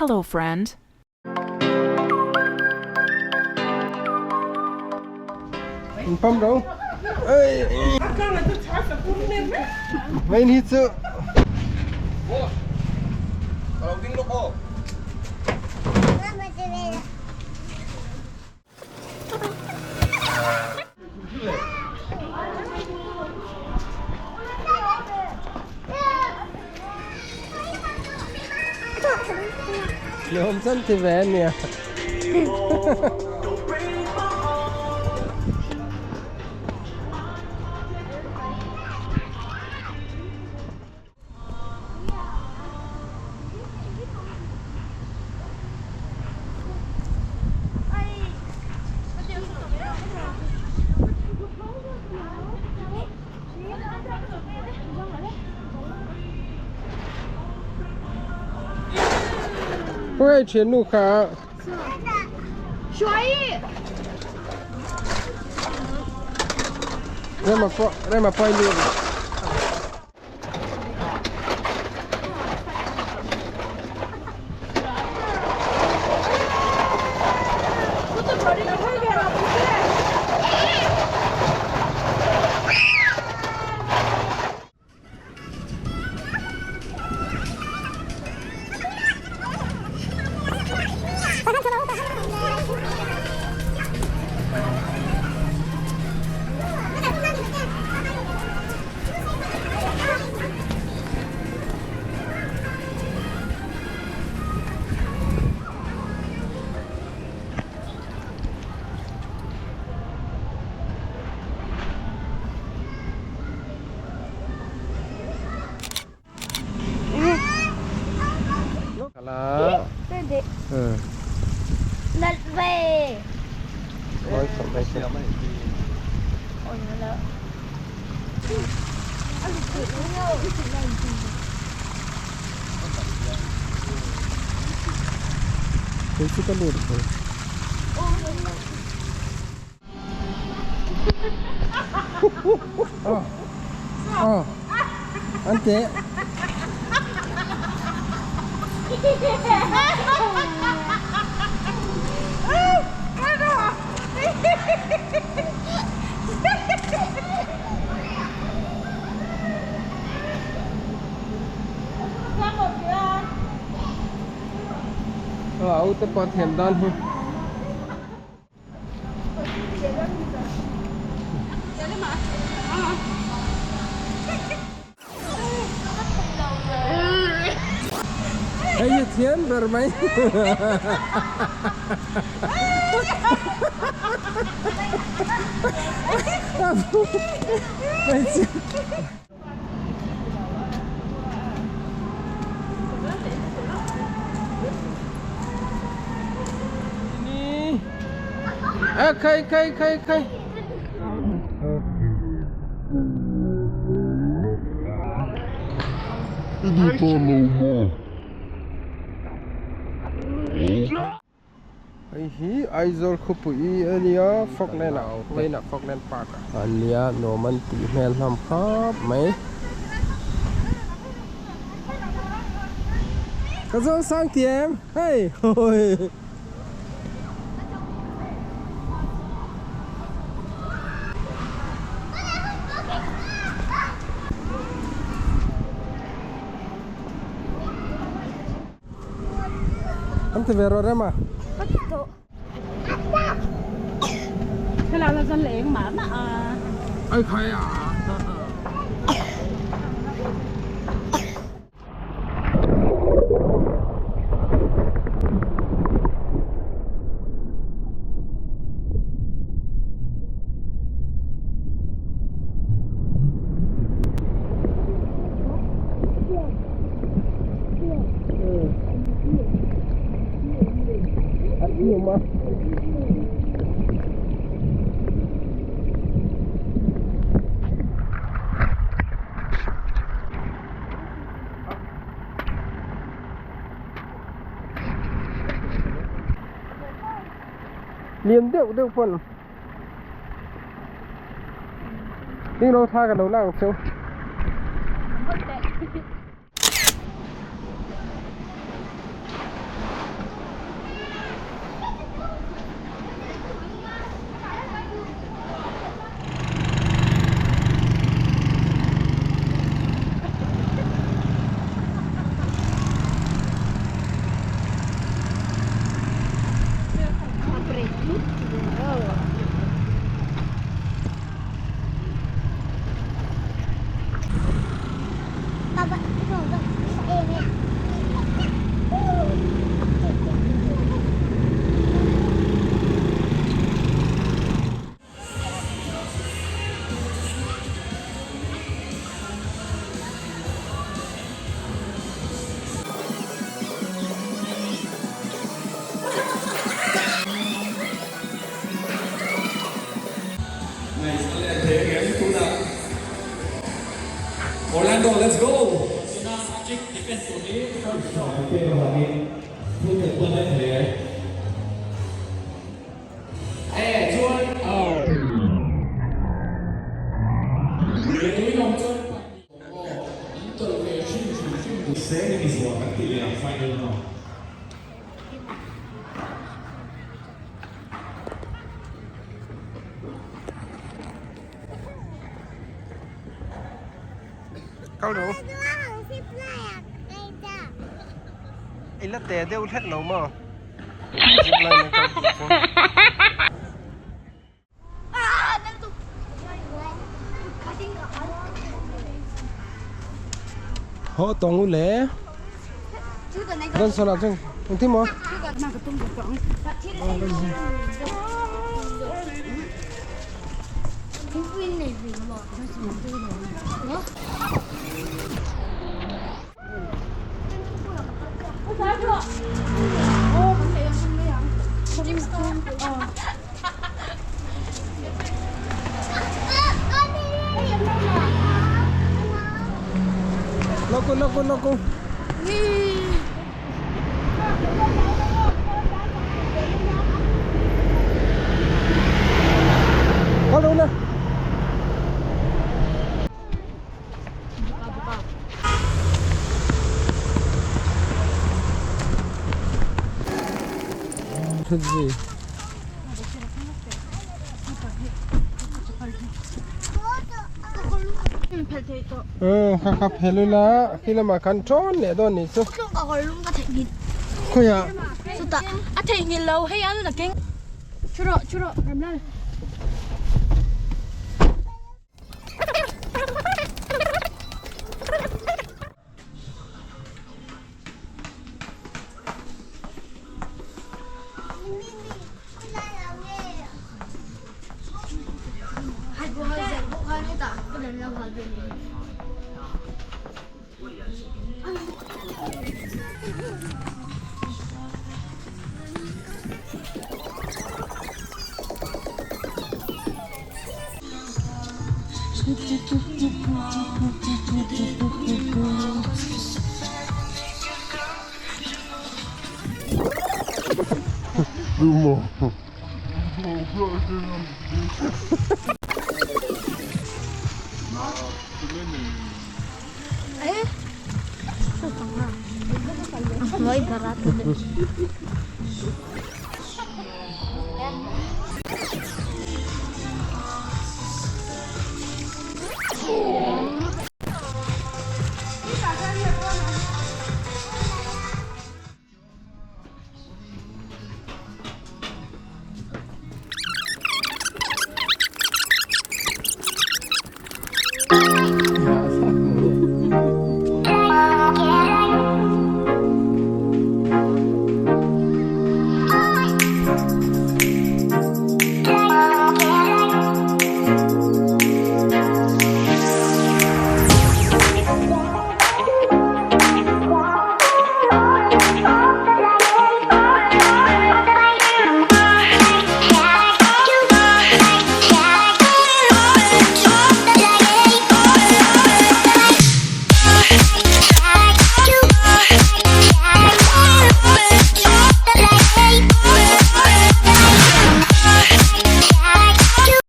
Hello friend. Pam ro. Main hi chu. Nuam chan ti ve ania. Khawngaih thiannu kha Rema pawh Rema pawh a lut. Hei chu ka lut thei. Oh. Oh. An te. A ute pawh thiam dan hi. Hei hi thiam ber mai. A khai khai khai khai. Hei hi Aizawl khawpui a nia Falkland ah vawiinah Falkland park ah a nia nuam an tih hmel hlawm khawp mai. Ka zawng sang tih em hei hawi. An ti ve rawh rem a. Ai khai a. Lian deuh deuh pawn Ding lo thla ka lo lang chu. Kal rawh. I la te deuh hlek lo maw? Zip line a kal duh chu. Haw tawng u le. Johnson ah chuan engtin maw? Loco, loco, loco. Kal rawh na. Kha kha phel ila khi lamah khan ṭawn leh dawn nih chu. Khawiah?